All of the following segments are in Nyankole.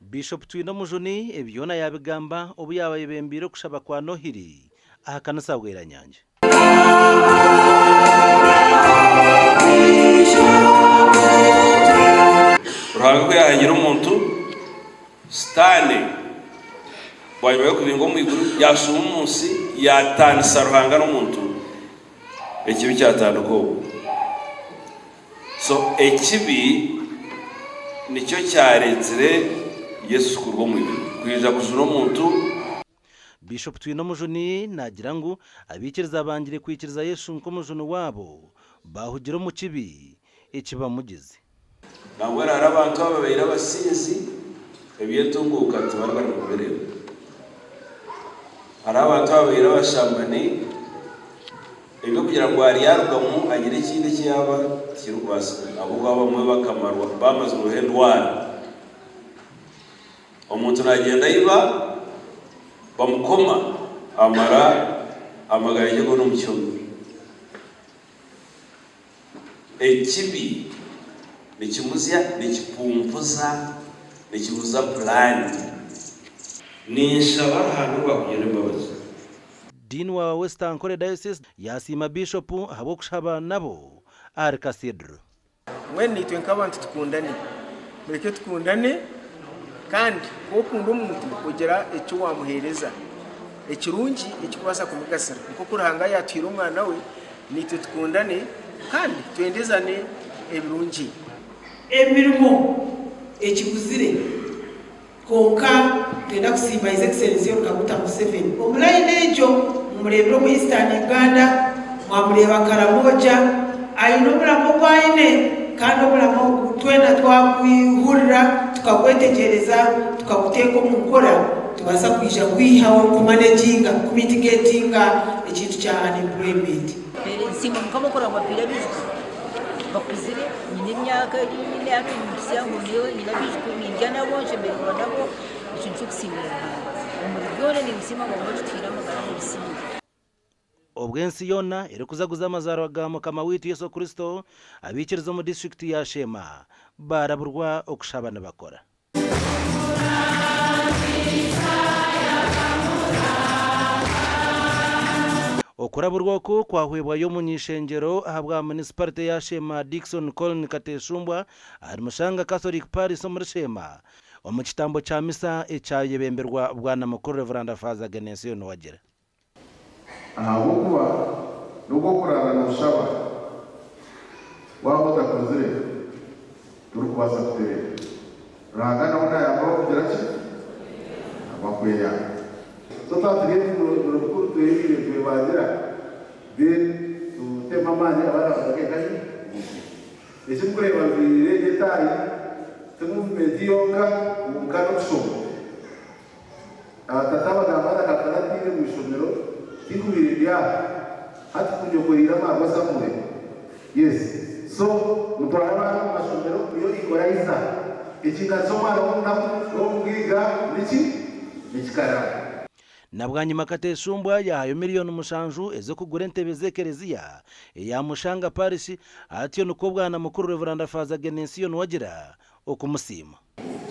Bishop Twinomujuni ebi byona yaabigamba obu yaaba ayebembeire okushaba kwa Nohiri aha kanisa Bweranyangi. Ruhanga ku yaahangire omuntu, Sitaane bwanyima y'okubingwa omu iguru yaashuuma omu nsi yaataanisa Ruhanga n'omuntu, ekibi kyatandika obwo. So ekibi nikyo kyareetsire Yesu kuruga omu iguru kwija kujuna omuntu. Bishop Twinomujuni naagira ngu abaikiriza bangire kwikiriza Yesu nk'omujuni waabo baahugira omu kibi eki bamugize. Nangwa hariho abantu ababaire abasinzi, eby'entunguuka tibari bari kubireeba. Hariho abantu ababaire abashambani, eby'okugira ngu aryarugamu agire ekindi eki yaaba tikirikubaasika ahabw'okuba abamwe bakamarwa baamazirweho endwara. Omuntu naagyenda aiba, bamukoma, amara amagara ge goona omu kihome. Ekibi nikimuzya, nikipumpuza, nikibuza puraani. Ninshaba Ruhanga ngu akugirire embabazi. Dean wa West Ankole Diocese yaasiima Biishopu ahabw'okushaba nabo ahari Cathedral. Mbwenu naitwe nk'abantu tukundane. Mureke tukundane kandi ku okunda omuntu ogira eki waamuheereza ekirungi ekirikubaasa kumugasira. Nk'oku Ruhanga yaatuhaire Omwana we, naitwe tukundane kandi twendezane ebirungi. Emirimo ekibuzire kwonka nitwenda kusiima His Excellency Yoweri Kaguta Museveni omu line egyo mumureebire omu Eastern Uganda, mwamureeba Karamoja, aine omuramwa ogu aine kandi omuramwa ogu twena twagwihurira tukagwetegyereza tukaguteeka omu nkora nitubaasa kwija kwihaho kumanaginga, kumitigatinga ekintu kya unemployment. Nsiima Mukama okuraba ngu ampaire abaijukuru bakuzire nyine emyaka ei nyine hati nimpitsya ngu nyowe nyine abaijukuru nindya nabo nshemererwa nabo ekyo nikyo Ruhanga omuri byona nimusiima ngu ahabw'okuba akituhaire amagara n'obusinge. Obwo ensi yoona erikuzaguza amazaarwa ga Mukama waitu Yesu Kristo, abaikiriza omu disiturikiti ya Sheema baaraburwa okushaba nibakora. Okuraburwa oku kwahwebwayo omuny'ishengyero ahabwa munisiparite ya Sheema Dickson Colin Kateshumbwa ahari Mushanga Catholic Parish omuri Sheema omu kitambo kya misa ekyayebemberwa Bwana Mukuru Rev. Faaza Genensio Nuwagira. Ahabw'okuba n'obu okuraara nooshaba, waaba otakozire, torikubaasa kutereera. Ruhanga nawe naayamba abarikugira ki? Abarikweyamba. So twaba turi ebiro bikuru tweriire twebangira, then tutemu amaani abaana bagaruke nkahi? Omu ishomero. Eki mukureeba njwaire egi etaayi ti muvumenti yonka kwonka n'okushoma. Tata bagamba ngu akaba atiine omu ishomero tinkubaire ndi aha hati kunyokoreire amaarwa somewhere yes so mutware abaana omu mashomero niyo equalizer ekinganisa omwana w'omunaku n'owomugaiga niki nikikaraba. Na bwanyima Kateshumbwa yaahayo miriyoni mushanju ez'okugura entebe z'ekereziya eya Mushanga Parish atyo nikwo Bwana Mukuru Rev. Faaza Genensio Nuwagira okumusiima.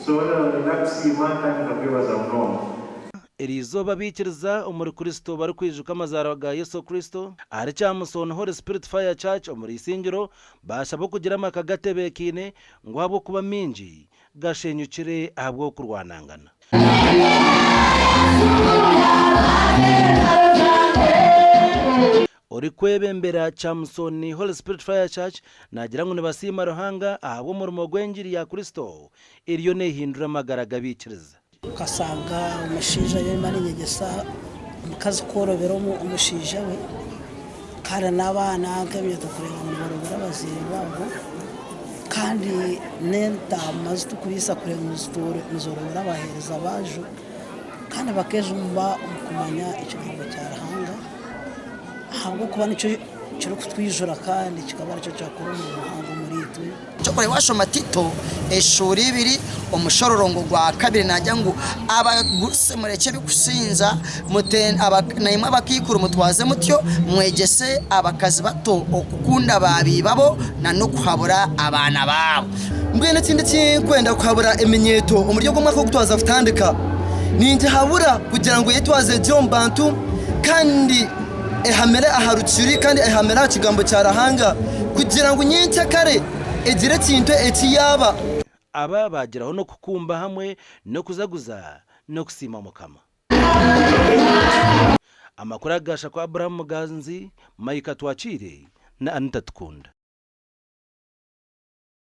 So niinyenda kukusiima kandi nkakwebaza munonga. Eri izooba abaikiriza omuri Kristo barikwijuka amazaarwa ga Yesu Kristo, ahari Kyamusoni Holy Spirit Fire Church omuri Isingiro, baashaba okugira amaka gatebeekaine ngu ahabw'okuba maingi gashenyukire ahabw'okurwanangana. Orikwebembera Kyamusoni Holy Spirit Fire Church naagira ngu nibasiima Ruhanga ahabw'omurimo gw'engiri ya Kristo eriyo neehindura amagara g'abaikiriza. Okasanga omushaija ariyo nayegyesa omukazi kworobera omushaija we kandi n'abaana nk'ebyo kureeba ngu niborobera abazaire baabo kandi n'entaama ezi turikuriisa kureeba ngu nizorobera abaheereza baazo kandi bakeejumba omu kumanya ekigambo kya Ruhanga. Ahabw'okuba nikyo kirikutwijura kandi kikaba nikyo kyakora omurimo muhango omuriitwe. Eky'okureeba washoma Tito eshuura ibiri omushororongo gwa kabiri naagira ngu abagurusi murekye ebikusinza, naimwe abakaikuru mutwaze mutyo, mwegyese abakazi bato okukunda baabiibabo n'okuhabura abaana baabo. Mbwenu ekindi eki nkwenda kuhabura eminyeeto omuri ogu omwaka ogu twaza kutandika, ningihabura kugira ngu eyetwaze gye omu bantu kandi ehamire aha rukiri kandi ehamire aha kigambo kya Ruhanga kugira ngu nyenkyakare egire ekintu eki yaaba. Aba baagiraho n'okukumba hamwe n'okuzaguza n'okusiima Mukama. Amakuru aga gashakwa Abraham Muganzi, Micah Twakiire na Anita Tukunda.